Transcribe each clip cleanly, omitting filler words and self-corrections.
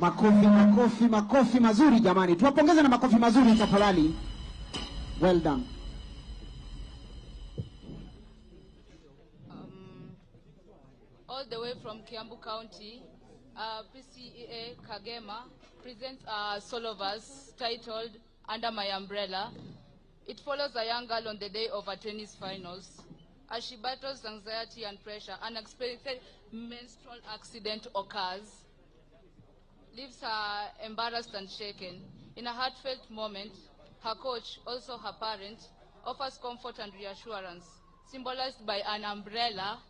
Makofi, makofi, makofi mazuri jamani. Tuwapongeze na makofi mazuri tafadhali. Well done. All the way from Kiambu County, PCEA Kagema presents a solo verse titled Under My Umbrella. It follows a young girl on the day of her tennis finals. As she battles anxiety and pressure, an unexpected menstrual accident occurs, leaves her embarrassed and shaken. In a heartfelt moment, her coach, also her parent, offers comfort and reassurance, symbolized by an umbrella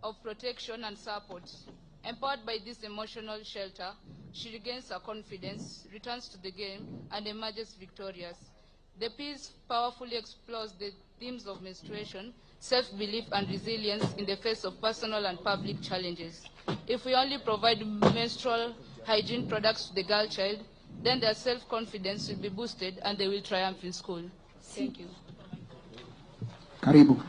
of protection and support. Empowered by this emotional shelter, she regains her confidence, returns to the game, and emerges victorious. The piece powerfully explores the themes of menstruation, self-belief, and resilience in the face of personal and public challenges. If we only provide menstrual hygiene products to the girl child, then their self-confidence will be boosted and they will triumph in school. Thank you. Karibu.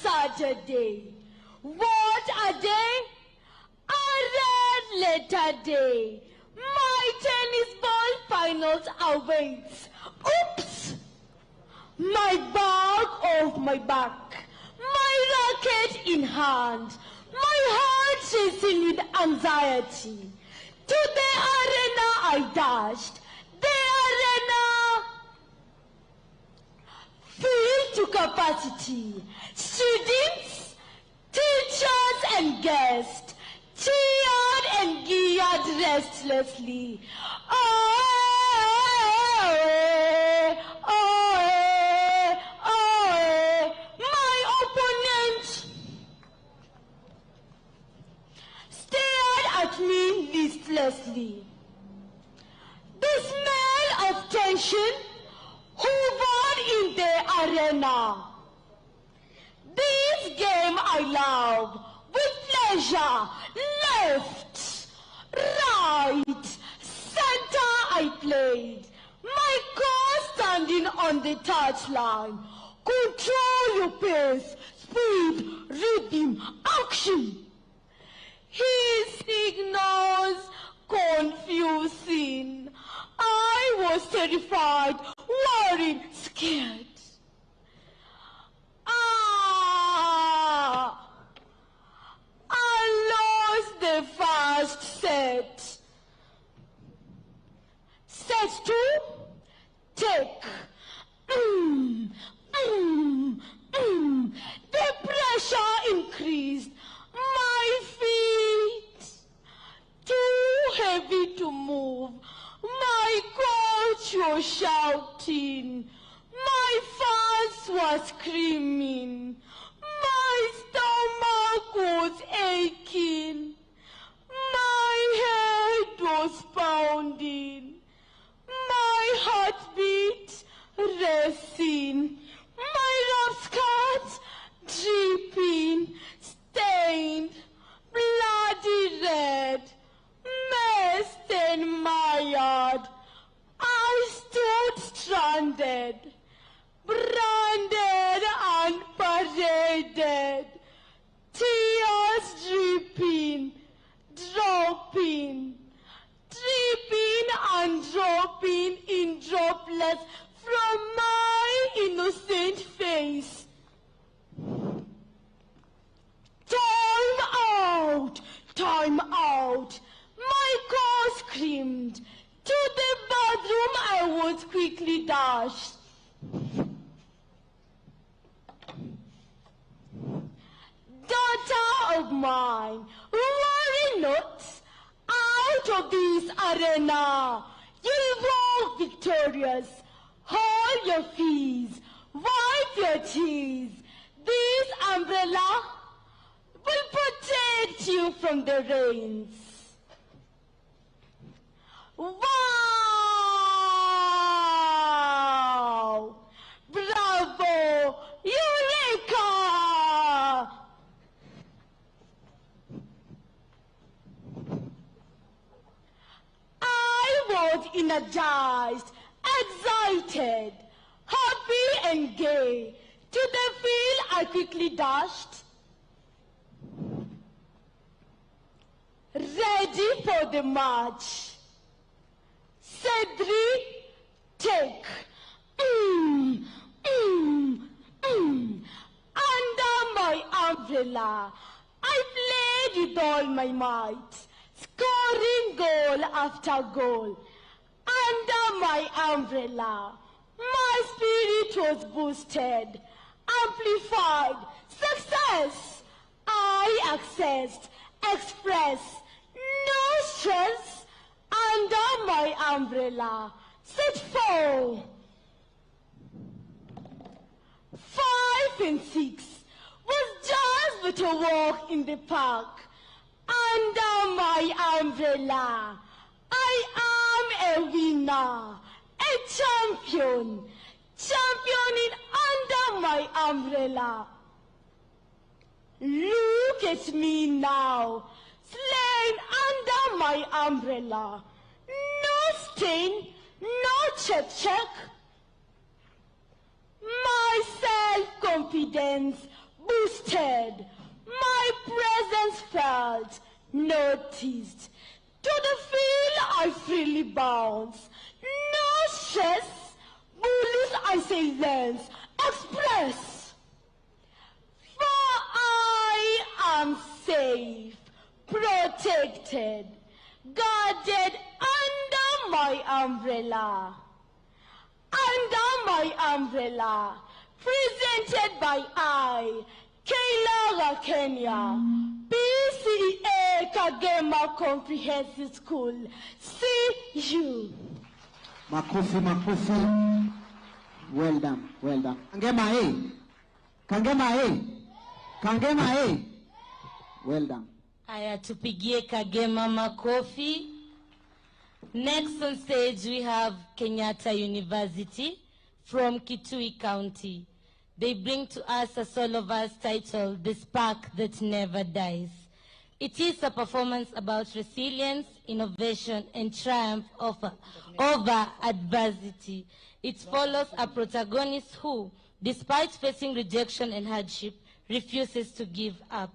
Saturday. What a day! A red letter day. My tennis ball finals awaits. Oops! My bag off my back, my racket in hand, my heart racing with anxiety. To the arena I dashed. The arena filled to capacity. Students, teachers, and guests cheered and geared restlessly. Oh, oh, oh, my opponent stared at me listlessly. The smell of tension hovered in the arena. This game I love with pleasure. Left, right, center I played. My car standing on the touchline. Control your pace, speed, rhythm, action. His signals confusing. I was terrified, worried, scared. Ah! I lost the first set. Set two, take. The pressure increased. My feet too heavy to move. My coach was shouting. My fans were screaming. My stomach was aching. My head was pounding. My heartbeat racing. My rough skirt dripping, stained, bloody red. and mired. I stood stranded, branded and paraded, tears dripping, dropping, dripping and dropping in droplets from my innocent face. Time out! Time out! My car screamed. To the bathroom I was quickly dashed. Daughter of mine, worry not. Out of this arena, you'll walk victorious. Hold your fees, wipe your tears. This umbrella will protect you from the rains. Wow! Bravo! Eureka! I was energized, excited, happy and gay. To the field I quickly dashed, ready for the march. Cedric, take. Under my umbrella, I played with all my might, scoring goal after goal. Under my umbrella, my spirit was boosted, amplified, success. I accessed, expressed, no stress. Under my umbrella, set 4, 5 and 6 was just but a walk in the park. Under my umbrella, I am a winner, a champion, championing under my umbrella. Look at me now, slain under my umbrella. No stain, no check check. My self-confidence boosted, my presence felt, noticed. To the field I freely bounce. No stress, bullies I silence, express. For I am safe, protected, guarded under my umbrella. Under my umbrella, presented by I, Kayla Kenya, PCEA Kagema Comprehensive School. See you. Makofi, makofi. Well done, well done. Kangema A. Kangema A. Kangema A. Well done. Aya, tupigie Kagema makofi. Next on stage we have Kenyatta University from Kitui County. They bring to us a solo verse titled The Spark That Never Dies. It is a performance about resilience, innovation, and triumph over adversity. It follows a protagonist who, despite facing rejection and hardship, refuses to give up.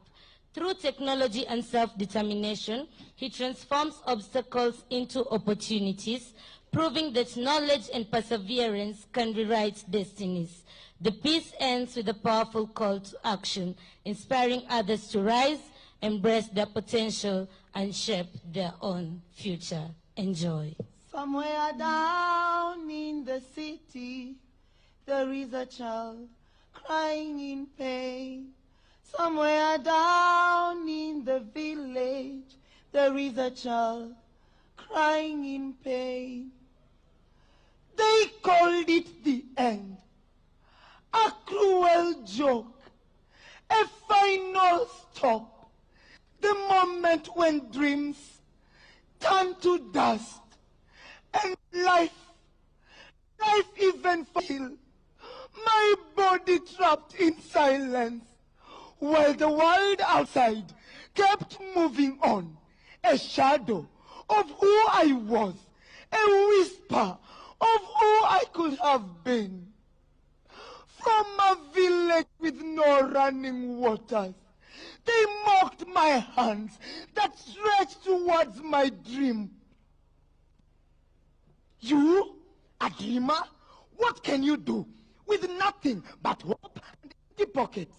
Through technology and self-determination, he transforms obstacles into opportunities, proving that knowledge and perseverance can rewrite destinies. The piece ends with a powerful call to action, inspiring others to rise, embrace their potential, and shape their own future. Enjoy. Somewhere down in the city, there is a child crying in pain. Somewhere down in the village, there is a child crying in pain. They called it the end, a cruel joke, a final stop, the moment when dreams turn to dust and life even feel, my body trapped in silence, while the world outside kept moving on, a shadow of who I was, a whisper of who I could have been. From a village with no running waters, they mocked my hands that stretched towards my dream. You, a dreamer, what can you do with nothing but hope and empty pockets?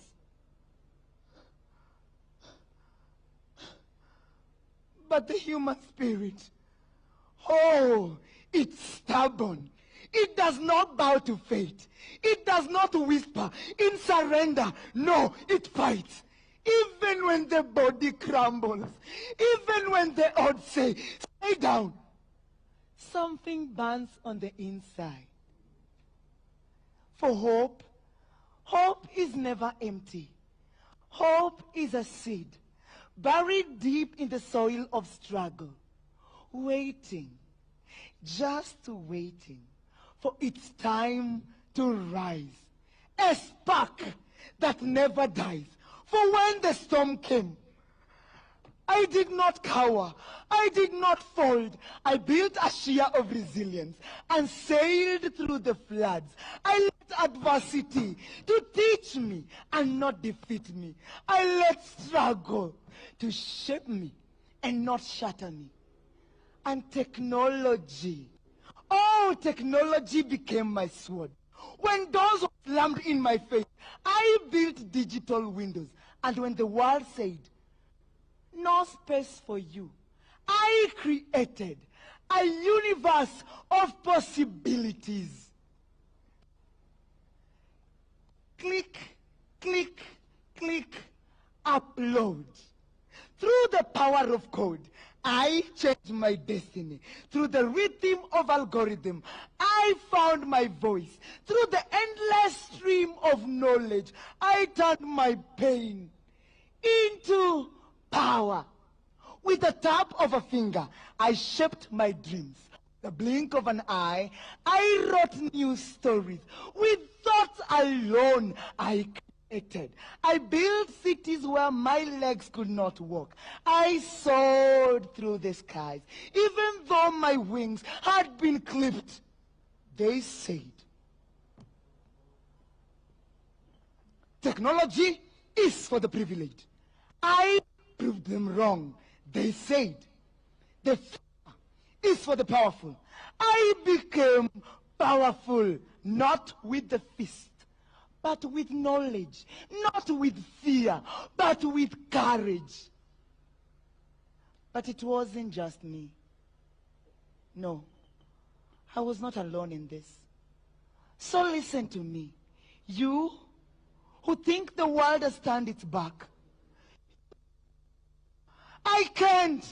But the human spirit, oh, it's stubborn. It does not bow to fate. It does not whisper in surrender. No, it fights. Even when the body crumbles, even when the odds say, stay down, something burns on the inside. For hope, hope is never empty. Hope is a seed buried deep in the soil of struggle, waiting, just waiting for its time to rise. A spark that never dies. For when the storm came, I did not cower. I did not fold. I built a sheer of resilience and sailed through the floods. I let adversity to teach me and not defeat me. I let struggle to shape me and not shatter me. And technology, oh, technology became my sword. When doors were slammed in my face, I built digital windows. And when the world said, no space for you, I created a universe of possibilities. Click, click, click, upload. Through the power of code, I changed my destiny. Through the rhythm of algorithm, I found my voice. Through the endless stream of knowledge, I turned my pain into power. With the tap of a finger, I shaped my dreams. The blink of an eye, I wrote new stories. With thoughts alone, I created. I built cities where my legs could not walk. I soared through the skies. Even though my wings had been clipped, they said, technology is for the privileged. I proved them wrong. They said, the future is for the powerful. I became powerful, not with the fist, but with knowledge, not with fear, but with courage. But it wasn't just me. No, I was not alone in this. So listen to me, you who think the world has turned its back. I can't.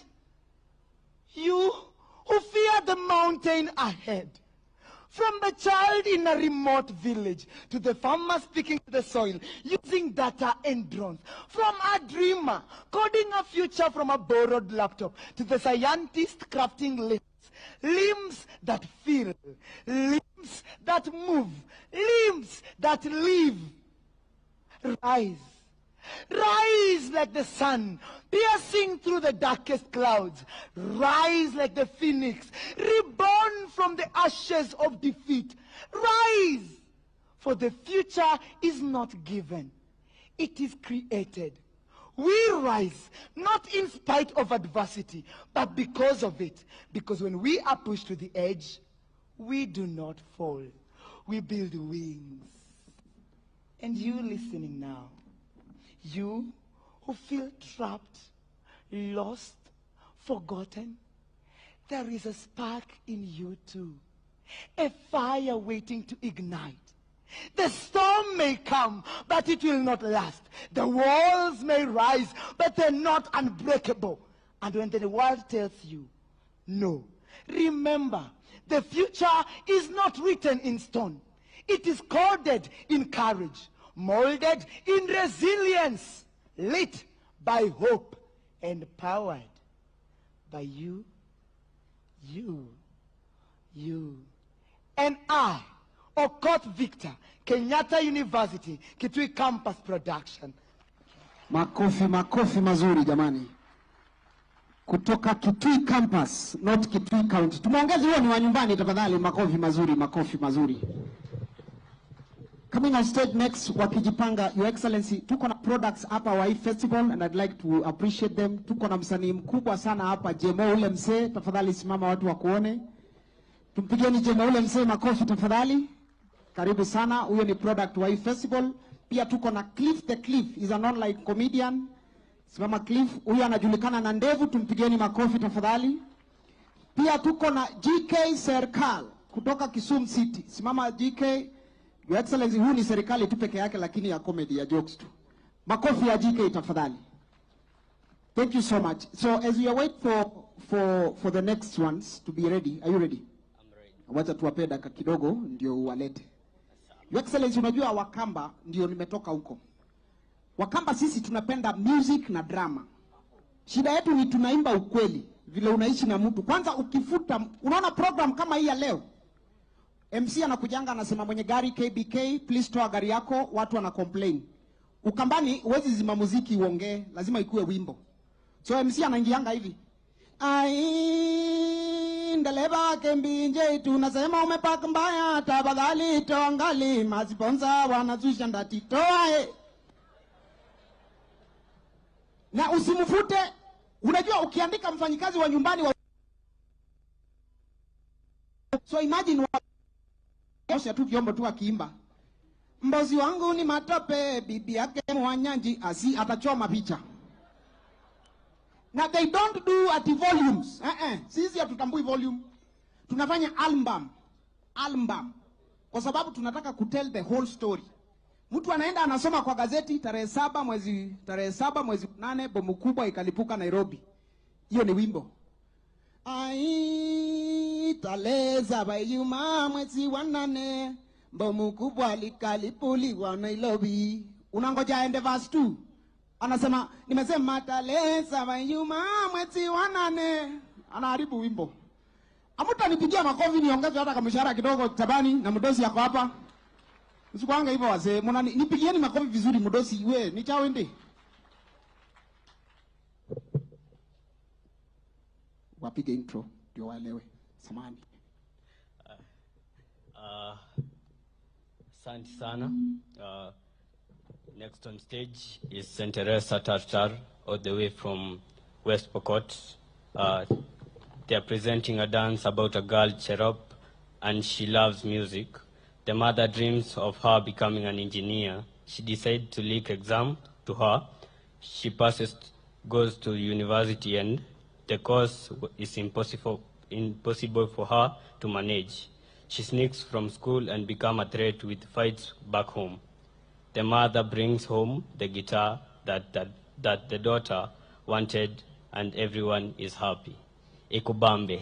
You who fear the mountain ahead. From the child in a remote village to the farmer speaking to the soil, using data and drones. From a dreamer coding a future from a borrowed laptop to the scientist crafting limbs. Limbs that feel, limbs that move, limbs that live. Rise. Rise like the sun, piercing through the darkest clouds. Rise like the phoenix, reborn from the ashes of defeat. Rise, for the future is not given, it is created. We rise, not in spite of adversity, but because of it. Because when we are pushed to the edge, we do not fall. We build wings. And you listening now, you who feel trapped, lost, forgotten, there is a spark in you too, a fire waiting to ignite. The storm may come, but it will not last. The walls may rise, but they're not unbreakable. And when the world tells you no, remember, the future is not written in stone. It is coded in courage, molded in resilience, lit by hope, and powered by you, you, you, and I. Okoth Victor, Kenyatta University, Kitui Campus Production. Makofi, makofi mazuri jamani. Kutoka Kitui Campus, not Kitui County. Tumeongeza, huo ni wa nyumbani tafadhali, makofi mazuri, makofi mazuri. Coming on stage next, wakijipanga, Your Excellency, tuko na products hapa wa hii festival and I'd like to appreciate them. Tuko na msanii mkubwa sana hapa, Jemo ule msee, tafadhali simama watu wakuone. Tumpigeni Jemo ule msee makofi tafadhali. Karibu sana, huyo ni product wa hii festival. Pia tuko na Cliff the Cliff, is an online comedian. Simama Cliff, huyu anajulikana na ndevu, tumpigeni makofi tafadhali. Pia tuko na GK Serkal kutoka Kisumu City. Simama GK. Your Excellency, huu ni serikali tu peke yake, lakini ya comedy, ya jokes tu. Makofi ya GK tafadhali. Thank you so much. So as we await for the next ones to be ready, are you ready? I'm ready. Wacha tuwape dakika kidogo ndio uwalete. Your Excellency, unajua Wakamba ndio nimetoka huko. Wakamba sisi tunapenda music na drama. Shida yetu ni tunaimba ukweli vile unaishi na mtu. Kwanza ukifuta, unaona program kama hii ya leo, MC anakujanga anasema mwenye gari KBK, please toa gari yako, watu wana complain. Ukambani huwezi zima muziki uongee, lazima ikuwe wimbo. So MC anaingianga hivi. Ai, ndeleva kembinje tunasema umepaka mbaya, tafadhali toa ngali, masponsa wanazusha ndati toa. Na usimfute. Unajua ukiandika mfanyikazi wa nyumbani wa, so imagine osha tu vyombo tu akiimba mbozi wangu ni matope, bibi yake mwanyanji, asi atachoma picha. Na they don't do at volumes. Sisi hatutambui volume. Tunafanya album. Album. Kwa sababu tunataka kutell the whole story. Mtu anaenda anasoma kwa gazeti tarehe 7 mwezi tarehe 7 mwezi 8 bomu kubwa ikalipuka Nairobi. Hiyo ni wimbo. Ai tarehe 7 Ijumaa mwezi wa 8 bomu kubwa likalipuliwa Nairobi. Unangoja aende verse 2. Anasema nimesema tarehe 7 Ijumaa mwezi wa 8. Anaharibu wimbo. Amutanipigia makofi niongeze hata kama mshahara kidogo tabani na mdosi yako hapa. Msikuanga hivyo wazee, mnani nipigieni makofi vizuri mdosi we, ni chao ndi. Wapige intro ndio waelewe. Samahani. Asante sana. Next on stage is Saint Teresa Tartar, all the way from West Pokot. They are presenting a dance about a girl, Cherop, and she loves music. The mother dreams of her becoming an engineer. She decides to leak exam to her. She passes, goes to university, and the course is impossible for her to manage. She sneaks from school and becomes a threat with fights back home. The mother brings home the guitar that the daughter wanted, and everyone is happy. Ikubambe.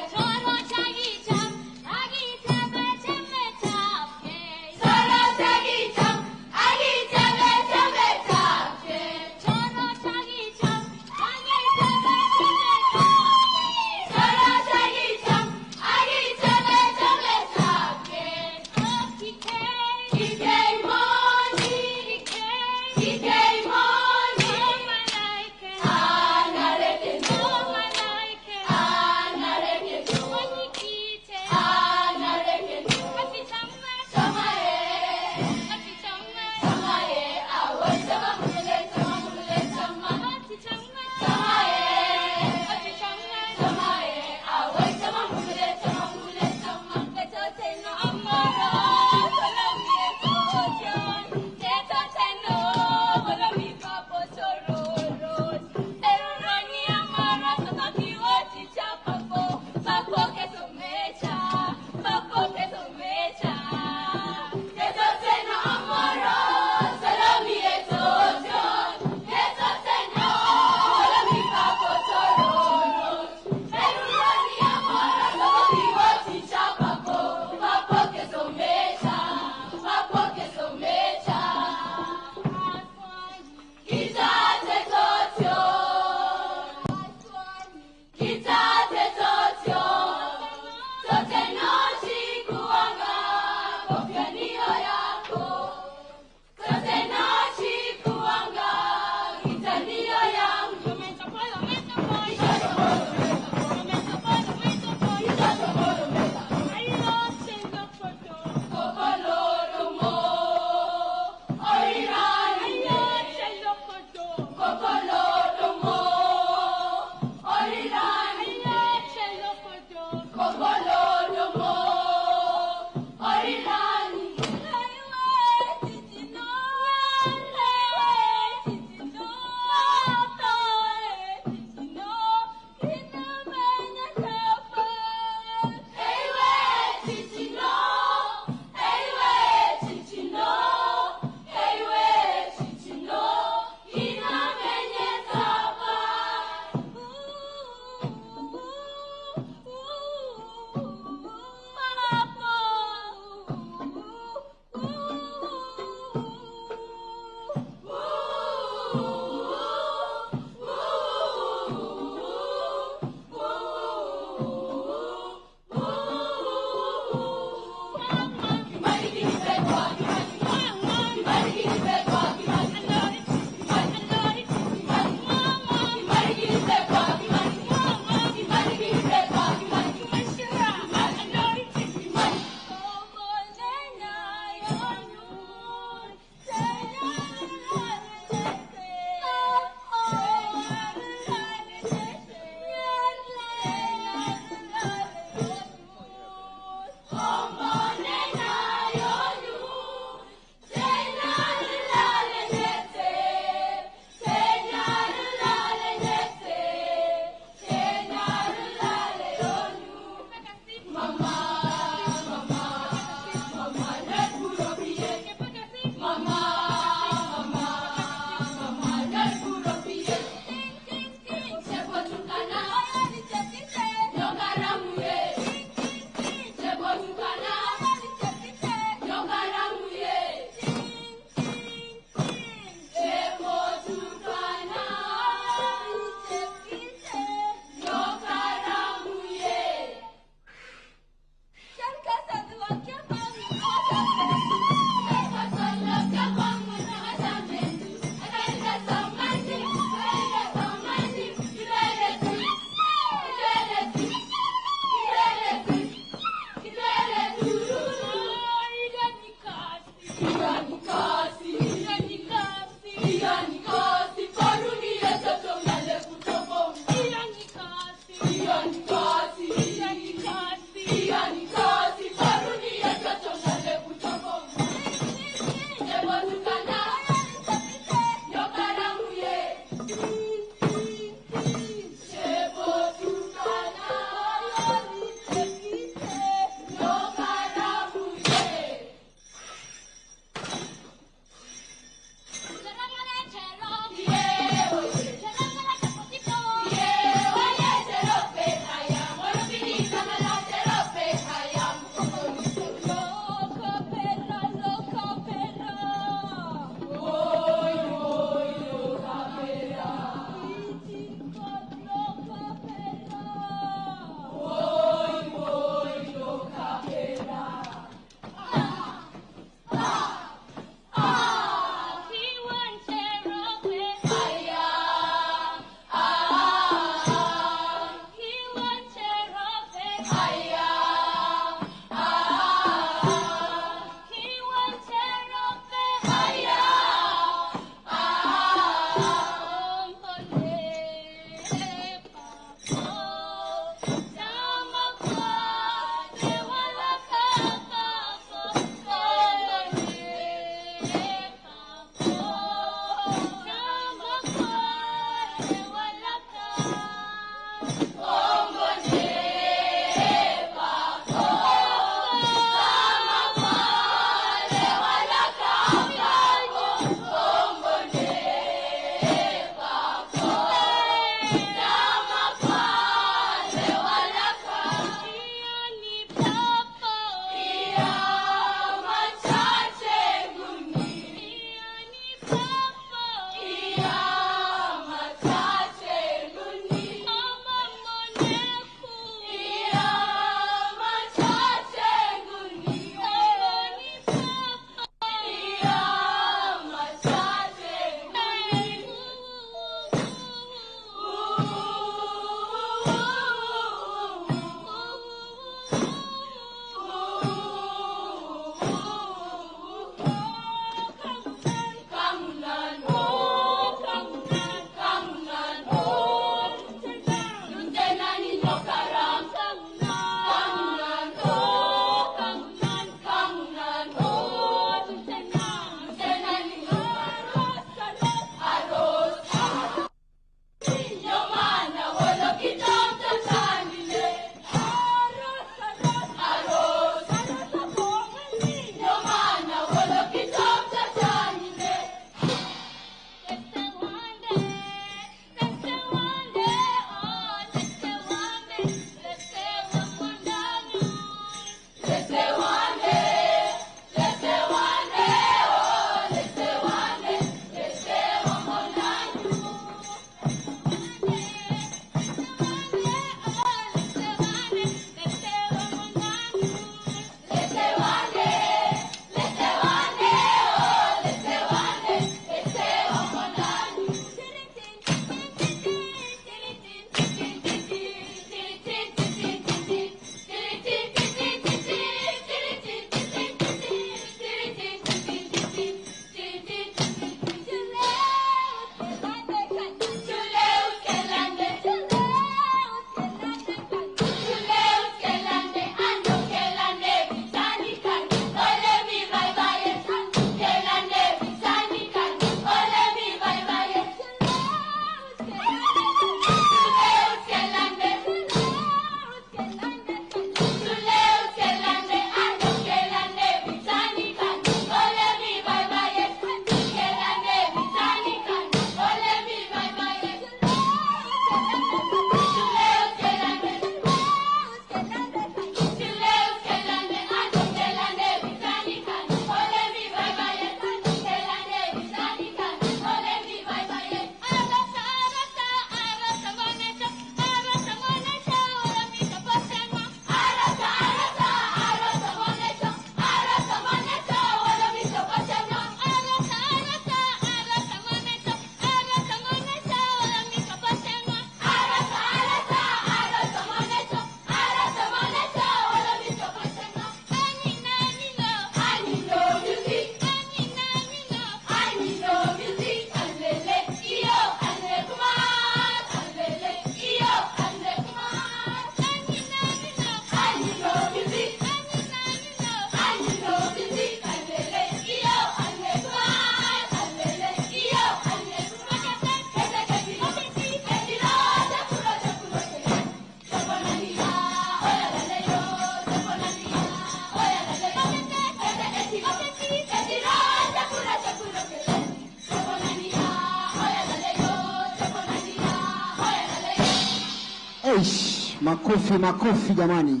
Eish, makofi makofi jamani.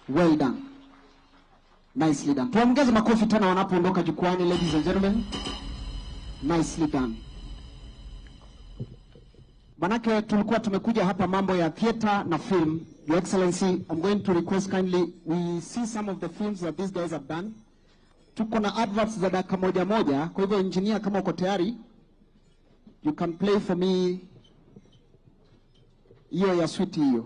Well done. Nicely done. Tuongeze makofi tena wanapoondoka jukwani, ladies and gentlemen. Nicely done. Manake tulikuwa tumekuja hapa mambo ya theater na film. Your Excellency, I'm going to request kindly we see some of the films that these guys have done. Tuko na adverts za dakika moja moja, kwa hivyo engineer, kama uko tayari, you can play for me hiyo ya switi hiyo.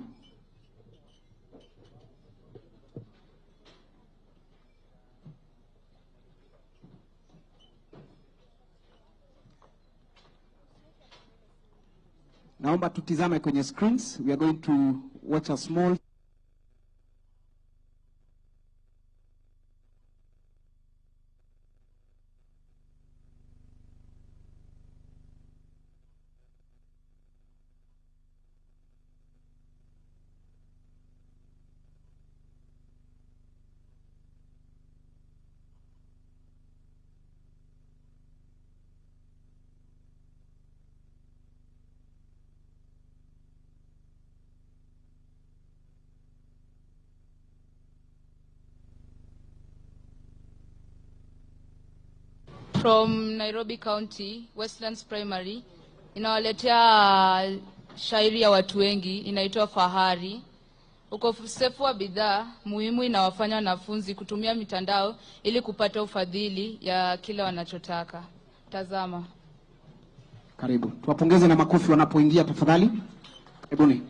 Naomba tutizame kwenye screens. We are going to watch a small From Nairobi County, Westlands Primary, inawaletea shairi ya watu wengi inaitwa Fahari. Ukosefu wa bidhaa muhimu inawafanya wanafunzi kutumia mitandao ili kupata ufadhili ya kila wanachotaka. Tazama. Karibu. Tuwapongeze na makofi wanapoingia tafadhali. Karibuni.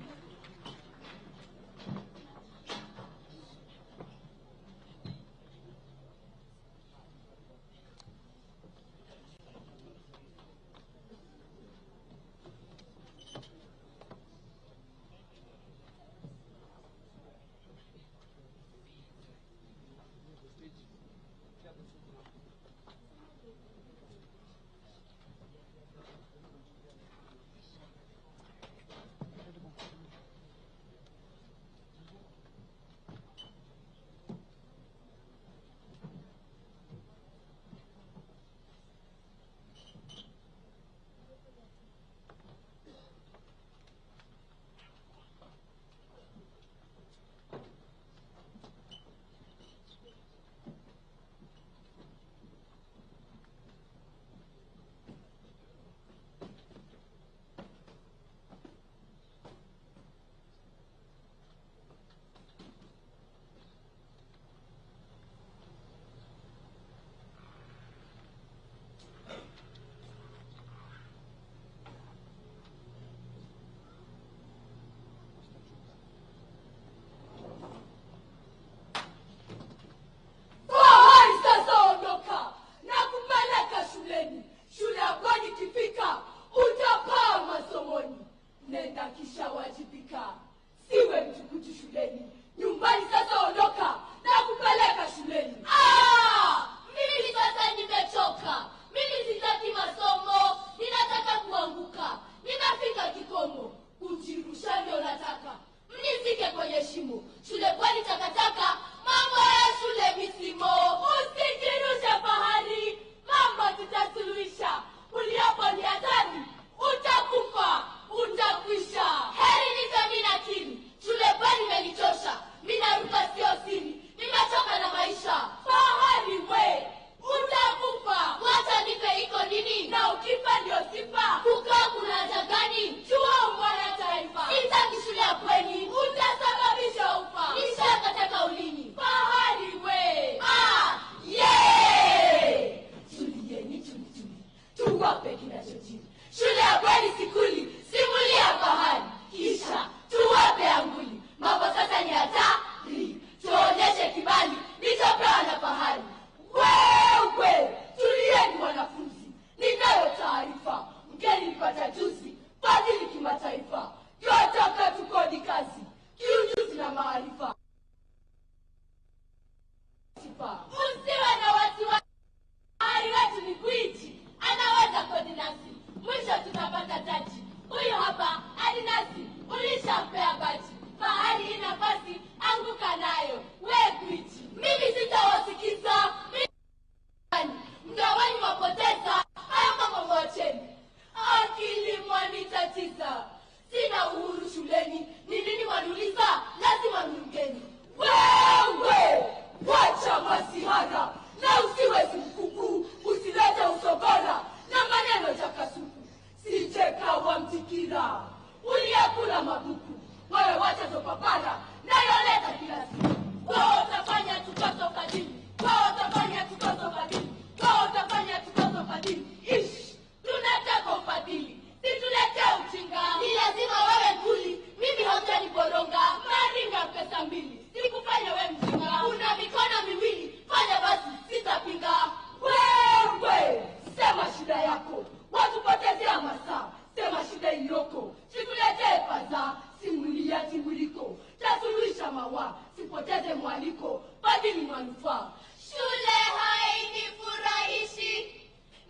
Akili mwanitatiza, sina uhuru shuleni. Ni nini waniuliza? Lazima ni mgeni. Wewe wacha masihara na usiwe mkuku, usilete usogora na maneno chakasuku. Sijekawa mtikira uliyekula mabuku. Wewe wacha zopapara nayoleta kila siku. Wewe utafanya tukoso fadhili, wewe utafanya tukoso fadhili, wewe utafanya tukoso fadhili. Ish, tunataka ufadhili, situletee ujinga. Ni lazima wewe nguli, mimi hautaniboronga. Maringa pesa mbili, sikufanya we mjinga. Una mikono miwili, fanya basi, sitapinga. Wewe sema shida yako, watupotezea masaa. Sema shida iliyoko, situletee fadhaa. Simulia timuliko, tasuluhisha mawa, sipoteze mwaliko, badili manufaa. Shule hainifurahishi,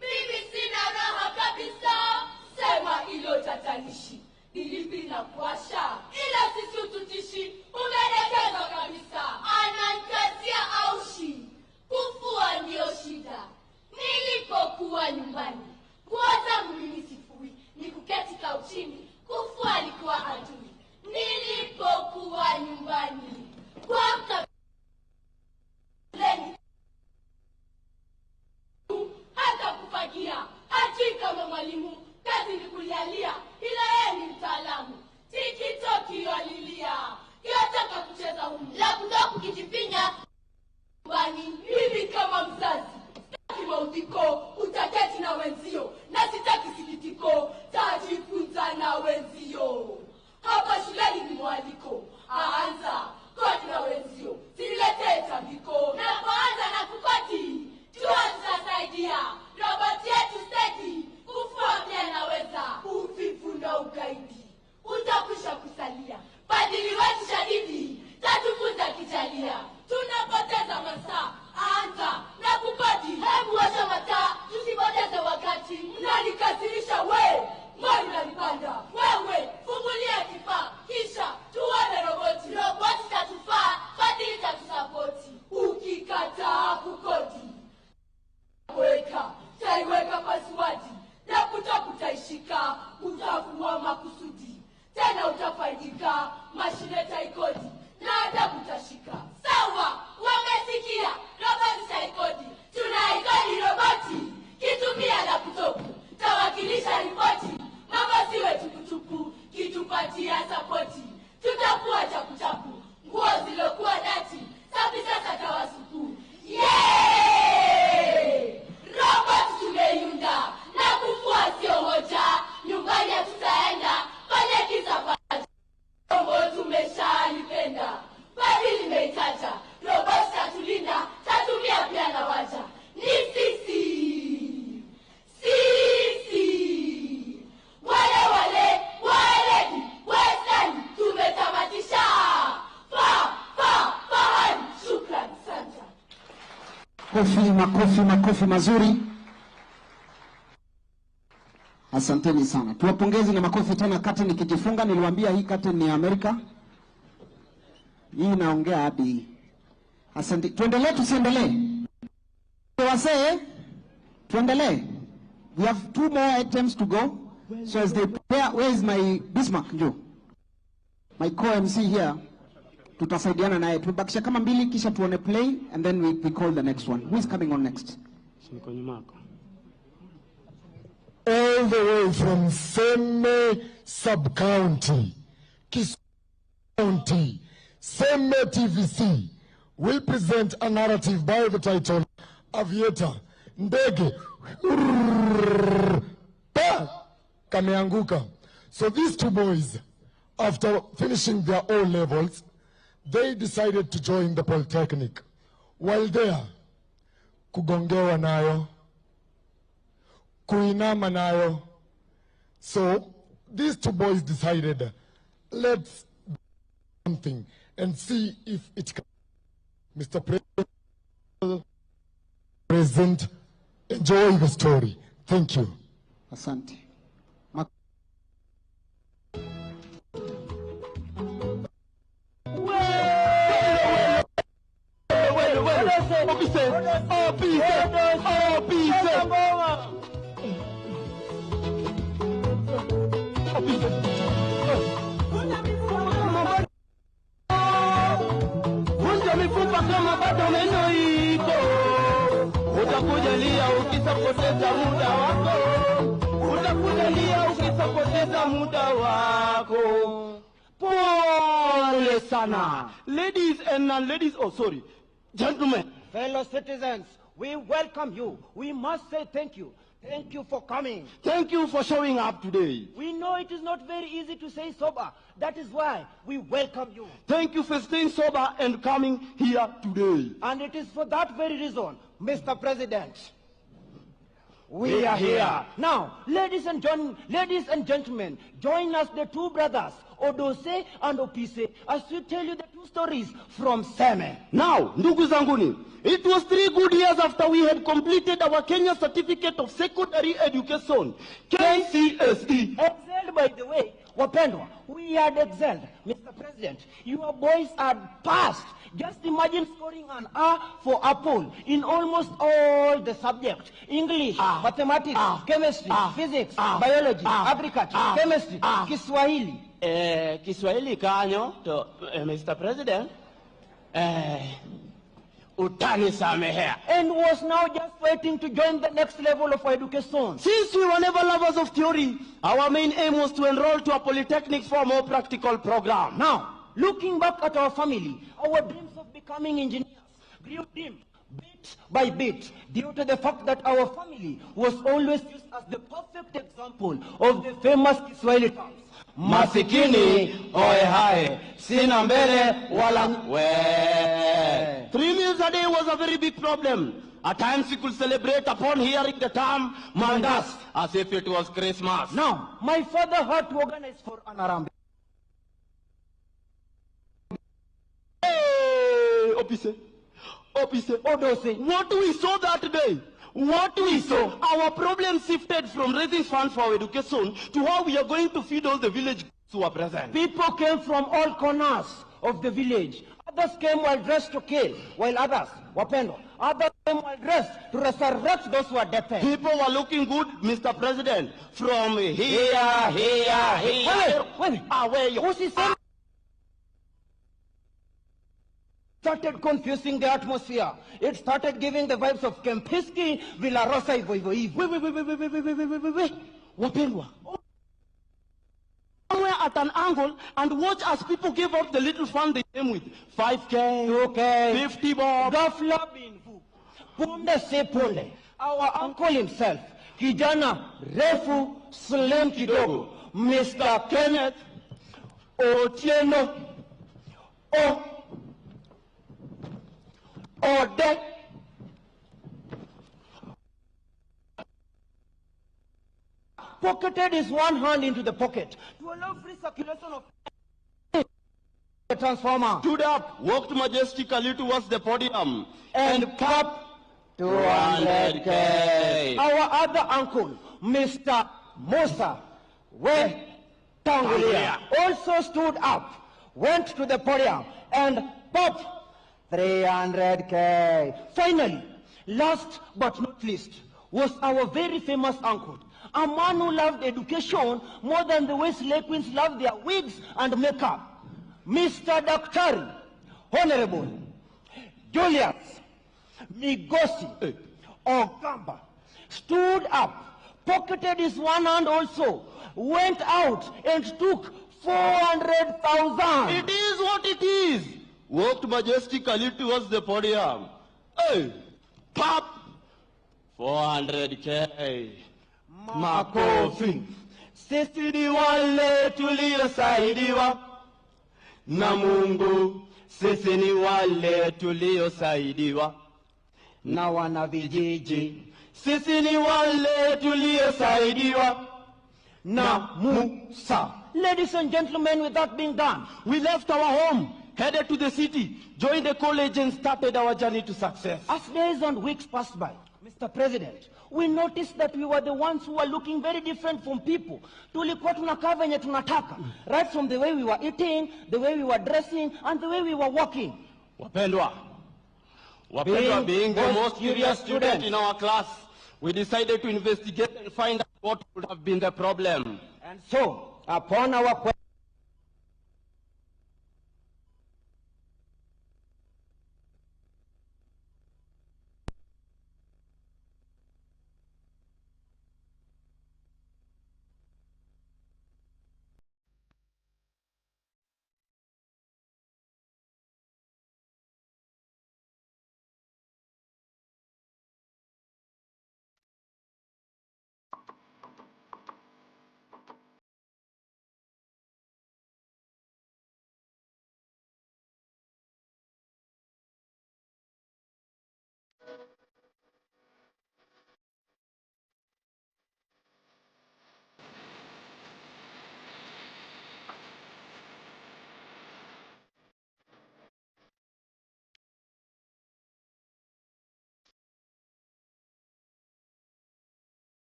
mimi sina raha kabisa. Sema ilo tatanishi, nilipi na kuasha, ila sisi ututishi, umelegeza kabisa. Anankazia aushi, kufua ndio shida. Nilipokuwa nyumbani, nguo zangu mimi sifui, nikuketi kauchini, kufua alikuwa adui. Nilipokuwa nyumbani, kuamka leni, hata kufagia, hajui kama mwalimu, kazi ni kulialia, ila yeye ni mtaalamu. Tikitoki yalilia, yataka kucheza humu, laptop kijifinya nyumbani. Mimi kama mzazi, sitaki maudhiko, utaketi na wenzio, na sitaki sikitiko, tajifunza na wenzio. Hapa shuleni ni mwaliko, aanza koti na wenzio, siniletee tambiko. Napoanza na kukoti, jua tutasaidia, roboti yetu steady, kufua pia naweza. Uvivu na ugaidi, utakwisha kusalia, badili wetu shadidi, tatufunza kijalia. Tunapoteza masaa, aanza na kukoti, hebu washa mataa, tusipoteze wakati. Mnanikasirisha we, mali nanipanda, wewe fungulia kifaa, kisha tuone roboti. Roboti tatufaa, fadhili tatusapoti. Ukikataa kukodi, weka, taiweka pasiwadi, na kutokutaishika, utakuwa makusudi. Tena utafaidika, mashine taikodi, na adabu utashika. Sawa, wamesikia, roboti taikodi. Tunaikodi roboti, kitumia laptopu, tawakilisha ripoti. Mama siwe tukutuku, kitupatia sapoti. Tutakuwa chakuchaku, nguo zilokuwa dati, safi sasa tawasuku. Yeee! Robot tumeiunda, na kufua sio hoja. Nyumbani hatutaenda, fanya kisa paja. Rombo tumeshalipenda, bali limeitaja. Robot tatulinda, tatumia pia na waja. Ni sisi, sisi wale wale waledi Western tumetamatisha. Fa fa fahari. Shukran santa. Kofi, makofi, makofi mazuri. Asanteni sana. Tuwapongeze na makofi tena. Curtain ikijifunga, niliwaambia hii curtain ni ya Amerika. Hii inaongea hadi. Asante. Tuendelee tusiendelee? Wasee, tuendelee. We have 2 more items to go. So as they prepare, where is my Bismarck Njo? My co-MC here. Tutasaidiana naye. Tumebakisha kama mbili kisha tuone play and then we call the next one. Who is coming on next? Niko nyuma yako. All the way from Seme Sub-County, Kisumu County, Seme TVC will present a narrative by the title Aviator Ndege Pa Kameanguka. So these two boys, after finishing their O levels, they decided to join the Polytechnic. While there, kugongewa nayo, kuinama nayo. So these two boys decided, let's do something and see if it can. Mr. President, enjoy the story. Thank you. Asante. ukisapoteza muda wako. Utakujalia ukisapoteza muda wako. Pole sana. Ladies and non-ladies, oh sorry, gentlemen. Fellow citizens, we welcome you. We must say thank you. Thank you for coming. Thank you for showing up today. We know it is not very easy to stay sober. That is why we welcome you. Thank you for staying sober and coming here today. And it is for that very reason, Mr. President, we are here. Now, ladies and gentlemen, join us, the two brothers, Odose and Opise, as we tell you the two stories from Seme. Now, ndugu zanguni, it was 3 good years after we had completed our Kenya Certificate of Secondary Education, KCSE. Excelled, by the way, wapendwa, we had excelled. Mr. President, your boys had passed. Just imagine scoring an A for Apple in almost all the subjects. English, mathematics, chemistry, physics, biology, agriculture, chemistry, Kiswahili. Kiswahili kanyo, to, Mr. President, utanisamehea. And was now just waiting to join the next level of education. Since we were never lovers of theory, our main aim was to enroll to a polytechnic for a more practical program. Now, looking back at our family, our dreams of becoming engineers grew dim bit by bit due to the fact that our family was always used as the perfect example of the famous Kiswahili terms. Masikini, oe hae, sina mbele wala we. 3 meals a day was a very big problem. At times we could celebrate upon hearing the term mandas as if it was Christmas. Now, my father had to organize for an harambee. Hey, Opise, Opise, Odose. What we saw that day, what we saw, our problem shifted from raising funds for our education to how we are going to feed all the village who are present. People came from all corners of the village. Others came while dressed to kill, while others, wapendwa, others came while dressed to resurrect those who are dead. People were looking good, Mr. President, from here, here, here. Wait, wait. Started confusing the atmosphere. It started giving the vibes of Kempinski, Villa Rosa, Ivo Ivo Ivo. Wait. Wapendwa. Somewhere at an angle and watch as people gave up the little fund they came with. 5K, 2K, 50 bob. Ghafla binvu. Punde se punde. Our uncle himself, kijana refu, slim kidogo, Mr. Kenneth Otieno O Ode pocketed his one hand into the pocket to allow free circulation of the transformer. Stood up, walked majestically towards the podium, and pop 200K. Our other uncle, Mr. Musa Wetangula, also stood up, went to the podium, and popped 300K. Finally, last but not least, was our very famous uncle, a man who loved education more than the way slave queens loved their wigs and makeup, Mr. Daktari, Honorable Julius Migosi Ogamba, stood up, pocketed his one hand also, went out and took 400,000. It is what it is. Walked majestically towards the podium. Hey, pop, 400K. Makofi. Sisi ni wale tuliosaidiwa na Mungu. Sisi ni wale tuliosaidiwa na wanavijiji. Sisi ni wale tuliosaidiwa na Musa. Ladies and gentlemen, with that being done, we left our home, headed to the city, joined the college and started our journey to success. As days and weeks passed by, Mr. President, we noticed that we were the ones who were looking very different from people. Tulikuwa tunakaa venye tunataka, right from the way we were eating, the way we were dressing, and the way we were walking. Wapendwa, being the most curious student in our class, we decided to investigate and find out what would have been the problem. And so, upon our question,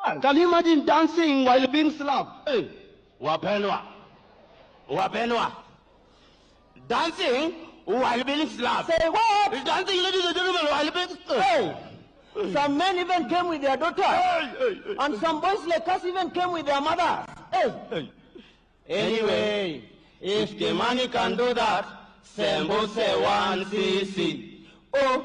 world. Can you imagine dancing while being slapped? Hey, wapendwa. Wapendwa. Dancing while being slapped. Say what? Dancing, ladies and gentlemen, while being slapped. Hey. Some men even came with their daughters. Hey, hey, hey. And some boys like us even came with their mothers. Hey. Hey. Anyway, if Kimani can do that, Sembuse 1cc. Oh,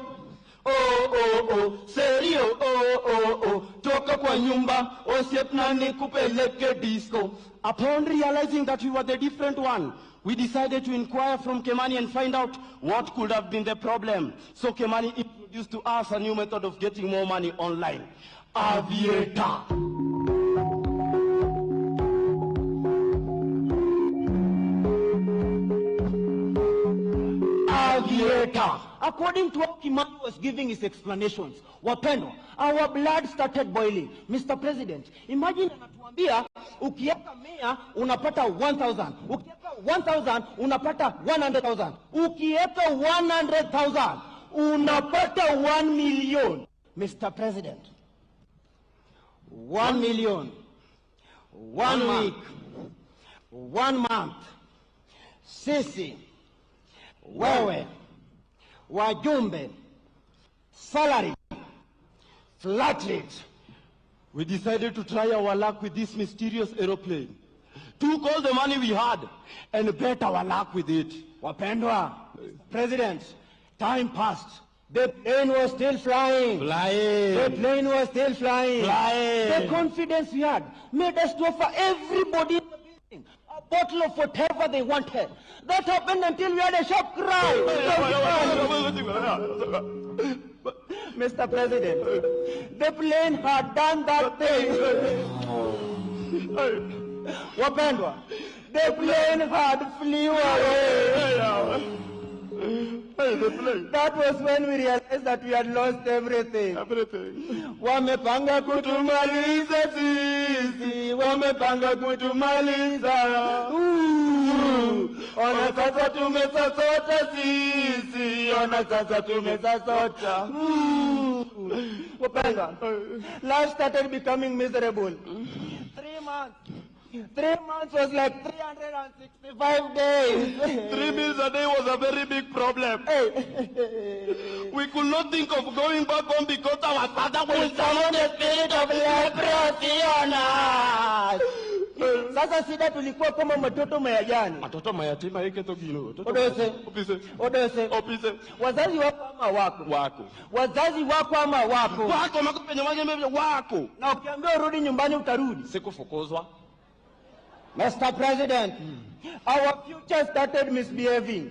oh, oh, oh, serio, oh, oh, oh, toka kwa nyumba, osiepna nikupeleke disco. Upon realizing that we were the different one, we decided to inquire from Kimani and find out what could have been the problem. So Kimani introduced to us a new method of getting more money online. Aviator. Aviator. According to how Kimani was giving his explanations, wapendwa, our blood started boiling. Mr. President, imagine anatuambia ukiweka 100 unapata 1000, ukiweka 1000 unapata 100,000, ukiweka 100,000 unapata 1 million. Mr. President, 1 million, 1 week, 1 month, sisi, wewe, wajumbe, salary, flat rate. We decided to try our luck with this mysterious aeroplane. Took all the money we had and bet our luck with it. Wapendwa, President, time passed. The plane was still flying. Flying. The plane was still flying. Flying. The confidence we had made us to offer everybody in the building a bottle of whatever they wanted. That happened until we had a sharp cry. Mr. President, the plane had done that thing. Wapendwa, the plane had flew away. That was when we realized that we had lost everything. Everything. Wamepanga kutumaliza sisi, wamepanga kutumaliza. Ona sasa tumesasota sisi, ona sasa tumesasota. Wapendwa, life started becoming miserable. 3 months. 3 months was like 365 days. 3 meals a day was a very big problem. Hey. We could not think of going back home because our father will summon the spirit of leprosy on us. Sasa sida tulikuwa kama matoto mayajani. Matoto mayatima yake togino. Odose. Opise. Odose. Opise. Wazazi wako ama wako? Wako. Wazazi wako ama wako? Wako makupenye wange wako. Na ukiambiwa urudi nyumbani utarudi. Sikufukuzwa. Mr. President, our future started misbehaving.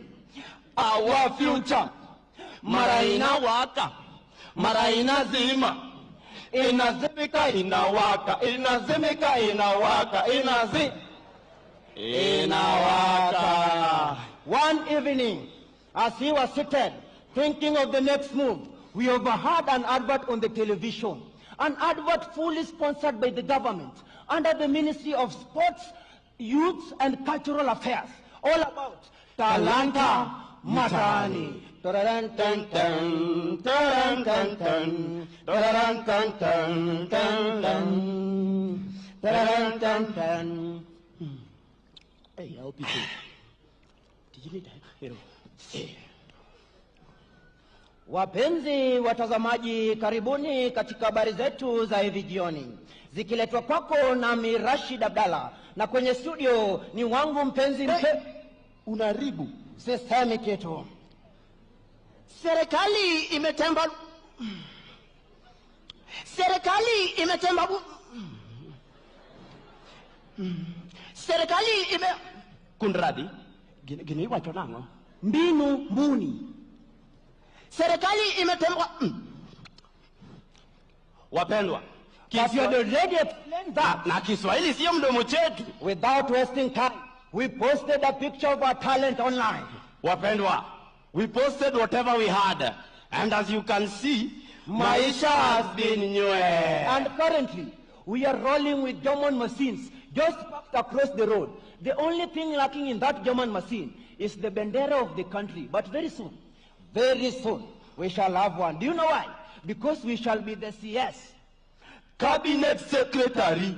Our future. Mara inawaka, mara inazima. Inazimika inawaka, inazimika inawaka, inawaka. One evening, as he was seated, thinking of the next move, we overheard an advert on the television. An advert fully sponsored by the government, under the Ministry of Sports, Youth and Cultural Affairs, all about Talanta Mataani. Hey, I'll be good. Did you need that? Wapenzi watazamaji, karibuni katika habari zetu za hivi jioni, zikiletwa kwako nami Rashid Abdalla, na kwenye studio ni wangu mpenzi mpe... Unaribu. Sisemi kitu. Serikali imetemba. Serikali imetemba. Serikali ime Kunradi. Gini wacho nango. Mbinu mbuni. Serikali imetemba. Wapendwa, If you had already explained that, na Kiswahili sio mdomo chetu. Without wasting time, we posted a picture of our talent online. Wapendwa, we posted whatever we had, and as you can see, maisha has been new. And currently, we are rolling with German machines just parked across the road. The only thing lacking in that German machine is the bendera of the country. But very soon, we shall have one. Do you know why? Because we shall be the CS. Cabinet Secretary,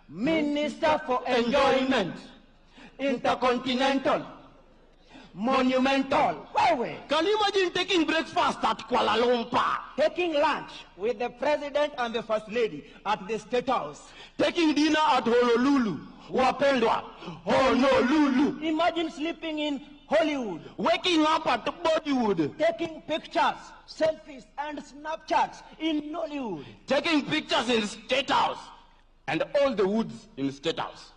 Minister for Enjoyment, Intercontinental, Monumental. Wewe. Can you imagine taking breakfast at Kuala Lumpur? Taking lunch with the president and the first lady at the State House. Taking dinner at Honolulu. Wapendwa, Honolulu. Imagine sleeping in Hollywood. Waking up at Bollywood. Taking pictures, selfies and Snapchats in Nollywood. Taking pictures in State House. And all the woods in State House.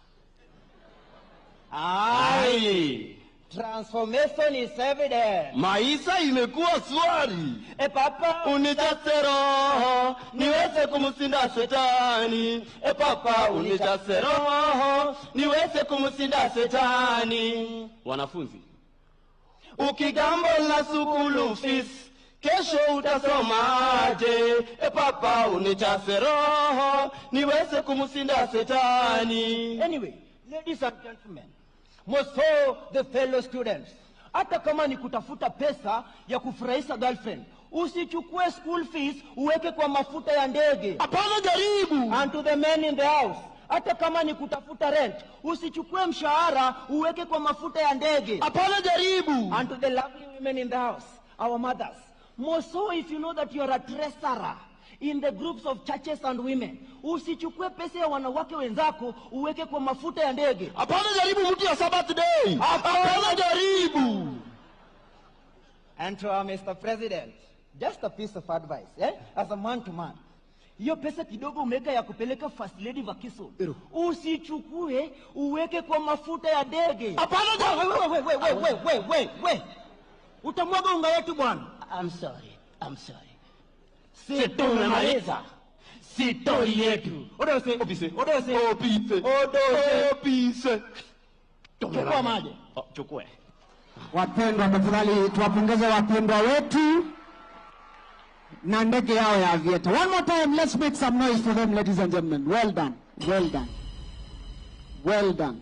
Aye. Transformation is evident. Maisha imekuwa swari. E papa, Unijaze roho niweze kumshinda shetani. E papa, unijaze roho niweze kumshinda shetani. Wanafunzi, ukigamble na school fees kesho utasomaje? E papa, unijaze roho niweze kumshinda shetani. Anyway, ladies and gentlemen, most so the fellow students, hata kama ni kutafuta pesa ya kufurahisha girlfriend, usichukue school fees uweke kwa mafuta ya ndege. Hapana, jaribu. And to the men in the house, hata kama ni kutafuta rent, usichukue mshahara uweke kwa mafuta ya ndege. Hapana, jaribu. And to the lovely women in the house, our mothers, more so if you know that you are a treasurer in the groups of churches and women, usichukue pesa ya wanawake wenzako uweke kwa mafuta ya ndege. Hapana, jaribu mtu ya Sabbath day. Hapana, jaribu. And to our Mr. President, just a piece of advice, eh? As a man to man. Hiyo pesa kidogo umeweka ya kupeleka First Lady vacation, usichukue uweke kwa mafuta ya ndege. Hapana, jaribu. We, we, we, we, we, we, we. Utamwaga unga yetu bwana. I'm sorry. I'm sorry. Si tumemaliza. Sitoi yetu. Odose. Opise. Odose. Opise. Odose. Opise. Chukua maji. Oh, chukue. Wapendwa, tafadhali tuwapongeze wapendwa wetu na ndege yao ya Aviator. One more time, let's make some noise for them, ladies and gentlemen. Well done. Well done. Well done.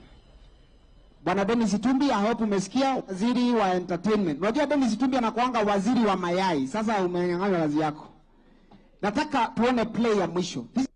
Bwana Dennis Itumbi, I hope umesikia, waziri wa entertainment. Unajua Dennis Itumbi anakuanga waziri wa mayai. Sasa umenyang'anywa kazi yako. Nataka tuone play ya mwisho. This